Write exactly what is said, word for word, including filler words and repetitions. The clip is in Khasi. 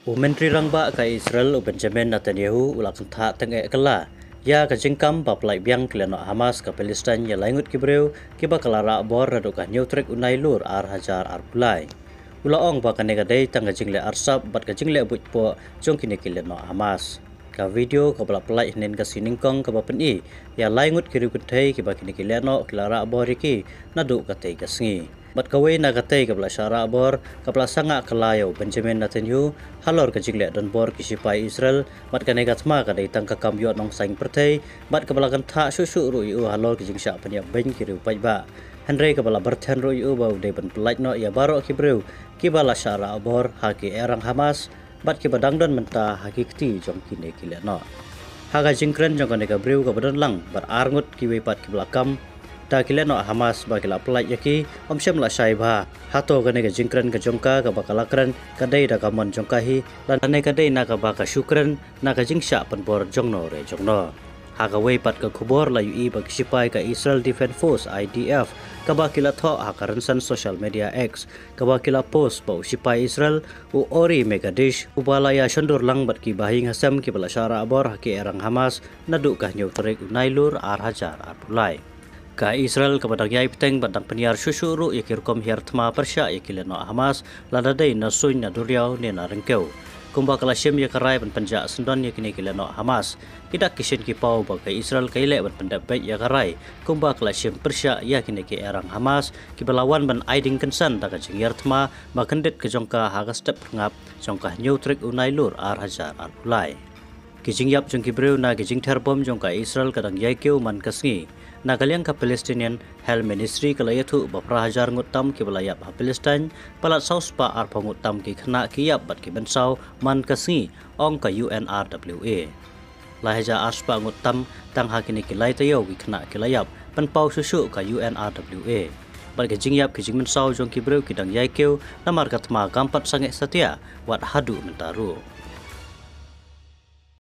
U Myntri Rangbah ka Israel u Benjamin Netanyahu u la kynthah teng eh kylla ïa ka jingkam ba pynlait biang ki lehnoh Hamas ka Palestine ïa lai ngut ki briew kiba ka la rah bor naduh ka hynñiew tarik u Nailur ar hajar arphew lai. U la ong ba kane ka dei tang ka jingleh arsap bad ka jingleh buit poh jong kine ki lehnoh Hamas. Ka video kaba la pynlait hynnin ka sngi nyngkong kaba pyni ïa lai ngut ki riewkynthei kiba kine ki lehnoh ki la rah bor ïa ki naduh katei ka sngi. Bad kawei na katei kaba la shah rah bor kaba la sangeh kylla ïa u Benjamin Netanyahu halor ka jingleh donbor ki shipai Israel, bad kane ka thma ka dei tang ka kam ïoh nongsain pyrthei, bad kaba la kynthah shuh shuh ruh ïa u halor ka jingshah pynïap beiñ ki riew paidbah. Hynrei kaba la byrthen ruh ïa u ba u dei ban pynlait noh ïa baroh ki briew kiba la shah rah bor ha ki erang Hamas, bad kiba dang don mynta ha ki kti jong kine ki lehnoh. Ha ka jingkren jong kane ka briew kaba don lang bad ar ngut kiwei pat kiba la kam da ki lehnoh Hamas ba ki la pynlait ïa ki, um shym la shai bha hato kane ka jingkren ka jong ka kaba ka la kren ka dei da ka mon jong ka hi, lane ka dei na kaba ka shu kren na ka jingshah pynbor jongno re jongno. Ha kawei pat ka khubor la ïohi ba ki shipai ka Israel Defense Force, I D F, kaba ki la thoh ha ka rynsan social media X, kaba ki la post ba u shipai Israel u Ori Megiddish uba la ïa shondur lang bad ki bahaïing hasem kiba la shah rah bor ha ki erang Hamas naduh ka hynñiew tarik u Nailur ar hajar arphew lai. Ka Israel kaba dang ïai bteng bad dang pynïar shuh shuh ruh ïa ki rukom hiar thma pyrshah ïa ki lehnoh Hamas, lada dei na suiñ, na duriaw ne na ryngkew, kumba ka la shim ïa ka rai ban pynjah syndon ïa kine ki lehnoh Hamas. Ki dak ki shin ki paw ba ka Israel ka ïaleh ban pyndep beit ïa ka rai kumba ka la shim pyrshah ïa kine ki erang Hamas kiba la wan ban ai ding kynsan da ka jinghiar thma ba kyndit ka jong ka ha ka step phyrngap jong ka hynñiew tarik u Nailur ar hajar arphew lai. Ki jingïap jong ki briew na ki jingther bom jong ka Israel ka dang ïai kiew man ka sngi. Na ka liang ka Palestinian Health Ministry ka la ïathuh ba phra hajar ngut tam kiba la ïap ha Palestine, palat saw spah arphew ngut tam ki khynnah ki ïap bad ki mynsaw man ka sngi, ong ka U N R W A. Lai hajar ar spah ngut tam tang ha kine ki lai taïew ki khynnah ki la ïap, pynpaw shuh shuh ka U N R W A. Bad ki jingïap ki jingmynsaw jong ki briew ki dang ïai kiew namar ka thma kam pat sangeh satia wat haduh mynta ruh.